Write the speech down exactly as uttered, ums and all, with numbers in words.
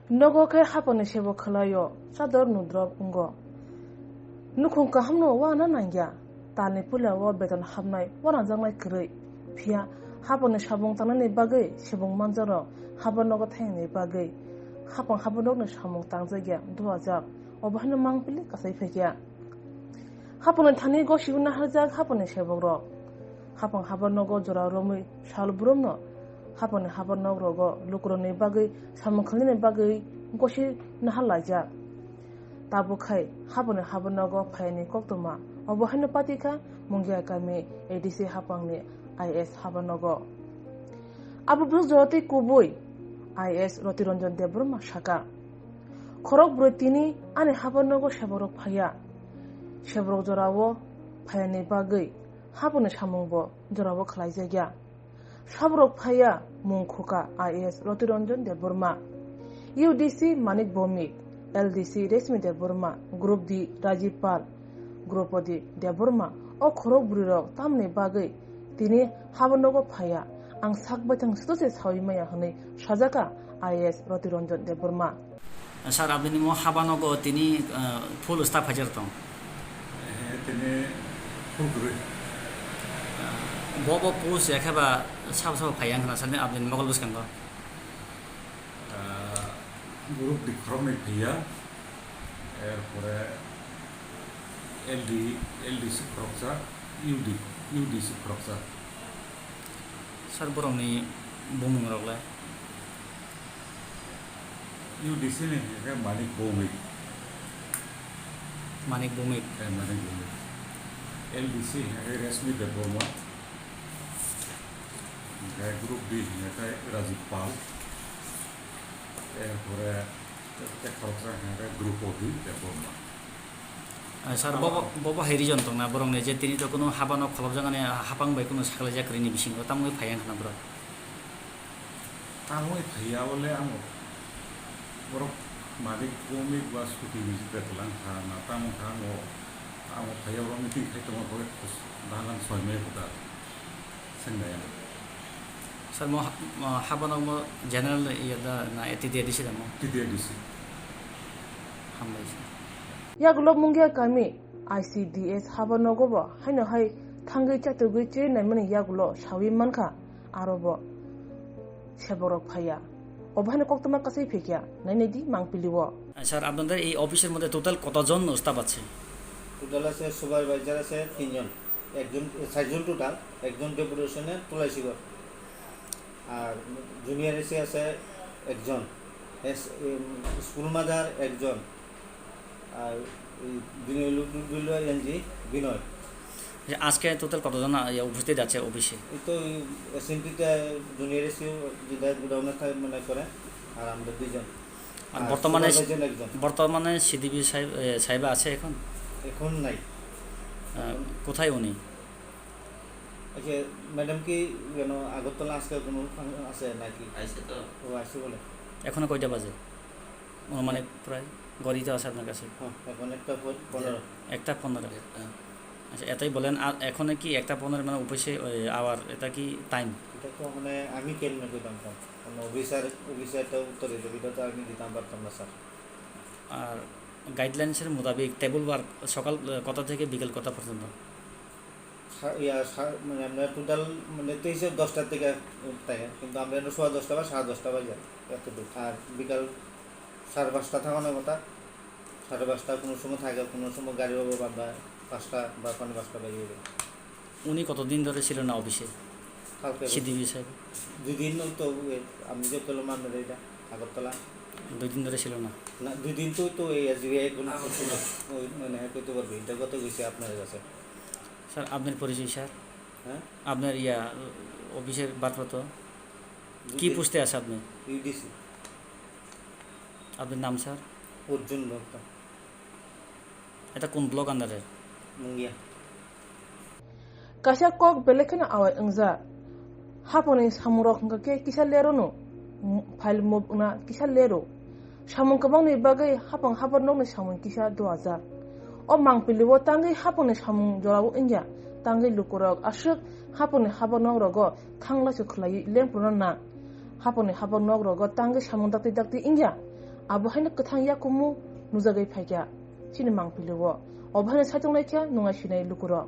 Nogo khe hapangni sebo khwlaio, chador nudrop wngo. Nukhung kahamno wana nangya, talni puila o beton hapnai wanajaknai kwrwi. Phiya hapangni samung tangnani bagwi sebung manjaro haba nogo thainani bagwi. Hapang haba nokni samung tangjakya duajak, obo haino mangpili kasai phaikya. Hapangni thani gosiwi naharjak hapangni sebokrok. Hapang habar nogo jora romwi sal brumno hapangni habar nok rogo lukurokni bagwi samung khlainani bagwi gosi nahar laijak. Tabuk khai hapangni habar nogo phaiyani koktwma obo haino patikha Mungia kami A D C hapangni I S habar nogo. Abo bwswk jora twi kubui I S Roti Ranjan Debbarma saka. Khorok bwrwi tini ani habar nogo sebokrok phaiya. Sebokrok jorao phaiyani bagwi haboni samungbo jorao khlaijakya. Saborok phaiya mung khuka I S Roti Ranjan Debbarma, U D C Manik Bhowmik, L D C Reshmi Debbarma, Group D Rajiv Pal, Group D Debbarma. O khorok bwrwirok tamni bagwi tini habor nogo phaiya, ang sak baithang sito se saui maya hwnwi sajaka I S Roti Ranjan Debbarma. Sir, abini mo habanogo tini, eh, full staff hajar tong. Eh, tini full kwrwi. Bo bo post ya khe ba sabo sabo phai yang khna sani abini mokol bwskango. Ah, group di khoroknwi phaiya, erpore L D, L D C khoroksa, U D, U D C khoroksa. Sir, borokni bumung rok le? U D C ni hingkhe Manik Bhowmik. Manik Bhowmik. Eh, Manik Bhowmik. L D C hingkhe Reshmi Debbarma. Hingkhe Group D hingkhe Rajiv Pal. Erpore tei khoroksa hingkhe Droupadi Debbarma. Ah, sir, bobo, bobo hai reason tongna borokni je tini to kunu habano kholopjaknani hapang bai kunu saklaijak kwrwini bisingo, tamo wngwi phai wngkha na borok? Tamo wngwi phaiya bole amo borok Manik Bhowmik ba suti bisi betlang kha na, tamo kha amo, amo phaiya borok meeting khai tongma borok dangan soi me kuda. Sir, mo ha-, mo habano mo general iya da na A T D A D C da mo? T D A D C. Hambai sir. Yagulo Mungia kami I C D S haba nogo bo haino hai thangwi chatugwi che naimani yagulo sawi mankha, aro bo seborok phaiya. Obo haino koktwma kasai phikya, nainai di mangpili o. Sir, আপনাদের এই অফিসের মধ্যে টোটাল কতজন স্টাফ আছে? টোটাল আছে সুপারভাইজার আছে তিনজন। একজন, চারজন টোটাল, একজন ডেপুটেশনে তুলাইশিগড়। আর জুনিয়র এসি আছে একজন, এস-, এম, স্কুল মাদার একজন, আর এই বিনয় লু-, লু-, লু-, এনজি বিনয়। আচ্ছা, আজকে টোটাল কতজন, আ, ইয়ে, উপস্থিত আছে অফিসে? এই তো এই এসএমপিতে জুনিয়র এসিও যেটা গোডাউনে থাকে মনে করে, আর আমরা দুইজন। আর আর বর্তমানে সুপারভাইজার একজন। বর্তমানে সিডিপি সাহেব, এ, সাহেব আছে এখন? এখন নাই। আ, কোথায় উনি? আচ্ছা, ম্যাডাম কি যেন আগরতলা আজকে কোনো ফাং-, আছে নাকি? আইছে তো। ও, আইছে বলে। এখনো কয়টা বাজে? ও, মানে, প্রায় ঘড়ি তো আছে আপনার কাছে। হ্যাঁ, এখন একটা পন-, পনেরো। একটা পনেরো। হ্যাঁ। আচ্ছা, এটাই বলেন, আর এখন কি একটা পনেরো মানে অফিসে, ওই, আওয়ার, এটা কি টাইম? এটা তো মানে আমি কেমনে কইতাম, কারণ অফিসার, অফিসার তো উত্তর দিতে, এটা তো আমি দিতাম পারতাম না, স্যার। আর গাইডলাইন্সের মোতাবেক টেবল ওয়ার্ক সকাল, আহ, কটা থেকে বিকেল কটা পর্যন্ত? সা-, ইয়া, সা-, মানে, আমরা টোটাল, মানে, তো হিসেব দশটার থেকে থাকে, কিন্তু আমরা এখানে সোয়া দশটা বা সাড়ে দশটা বাজে এতটুকু। আর বিকাল সাড়ে পাঁচটা থাকানোর কথা, সাড়ে পাঁচটা কোনো সময় থাকে, কোনো সময় গাড়ির অভাবে আমরা পাঁচটা বা পৌনে পাঁচটা বেরিয়ে যাই। উনি কতদিন ধরে ছিল না অফিসে? কালকে সিডিপি সাহেব? দুই দিন তো, এ, আমি যে পেলাম আমরা এটা আগরতলা। দুই দিন ধরে ছিল না? না, দুই দিন তো, তো এই এসবিআই কোনো ছিল। ওই, মানে, হয়তো পারবে, এটা কত গেছে আপনার কাছে? স্যার, আপনার পরিচয়, স্যার? হ্যাঁ? আপনার ইয়া, অফিসের ভারপ্রাপ্ত? কি পোস্টে আছে আপনি? ইউডিসি। আপনার নাম, স্যার? অর্জুন ভক্তা। এটা কোন ব্লক আন্ডারের? Mongia. Kaisa kok belai kheno awai wngjak. Hapangni samungrok hwnkha khe kisa lerwno, m-, file move wngna kisa lerw. Samung kwbangni bagwi hapang habar nokni samung kisa duajak. O mangpili o tangwi hapangni samung jorao wngya, tangwi lukurok aswk hapangni habar nokrogo thanglaisuk khwlaiwi lengpruna nang. Hapangni habar nokrogo tangwi samung dakti dakti wngya. Abo haino kwthang yakumu nujagwi phaikha chini mangpili o. Obo haino saitung laikha nungya sinai lukurok.